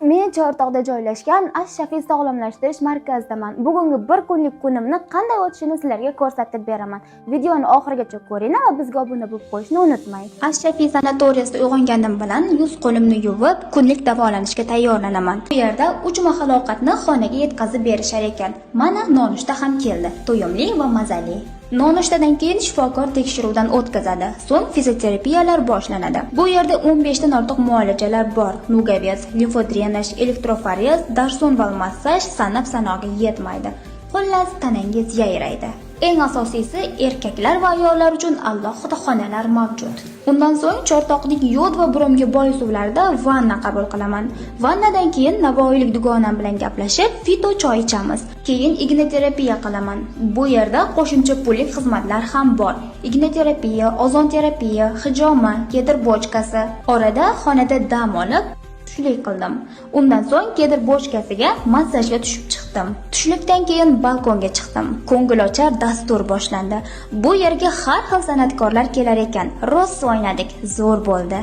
Men Chortoqda joylashgan Ash-Shafi sog'lomlashtirish markazidaman. Bugungi bir kunlik kunimni qanday o'tishini sizlarga ko'rsatib beraman. Videoni oxirigacha ko'ringlar va bizga obuna bo'lib qo'yishni unutmang. Ash-Shafi sanatoriyasida uyg'onganim bilan yuz-qo'limni yuvib, kunlik davolanishga tayyorlanaman. Bu yerda 3 mahal ovqatni xonaga yetkazib berishar ekan. Mana nonushta ham keldi. To'yimli va mazali. Nonushtadan keyin shifokor tekshiruvdan o'tkazadi. So'ng fizioterapiyalar boshlanadi. Bu yerda 15 dan ortiq muolajalar bor. Нуговец, limfodrenaj, elektroforez, darsonval massaj sanab sanoqqa yetmaydi. Xullas, tanangiz yayraydi. Eng asosiysi, erkaklar va ayollar uchun alohida xonalar mavjud. Undan so'ng Chortoqning yod va bromga boy suvlarida vanna qabul qilaman. Vannadan keyin navoiylik dugonam bilan gaplashib, fito choy ichamiz. Keyin ignoterapiya qilaman. Bu yerda qo'shimcha pullik xizmatlar ham bor. Ignoterapiya, ozon terapiya, hijoma, кедр bochkasi. Orada xonada dam olib, tushlik qildim. Undan so'ng кедр bochkasiga massajga tushib chiqdim. Tushlikdan keyin balkonga chiqdim. Ko'ngilochar dastur boshlandi. Bu yerga har xil san'atkorlar kelar ekan. Rosa o'ynadik, zo'r bo'ldi.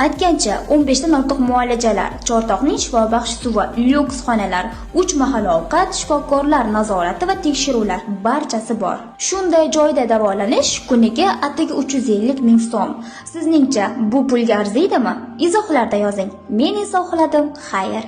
Aytgancha, 15 dan ortiq muolajalar, Chortoqning shifobaxsh suvi, lyuks xonalar, 3 mahal ovqat, shifokorlar nazorati va tekshiruvlar, barchasi bor. Shunday joyda davolanish kuniga atigi 350 ming so'm. Sizningcha, bu pulga arziydimi? Izohlarda yozing. Men esa uxladim. Xayr.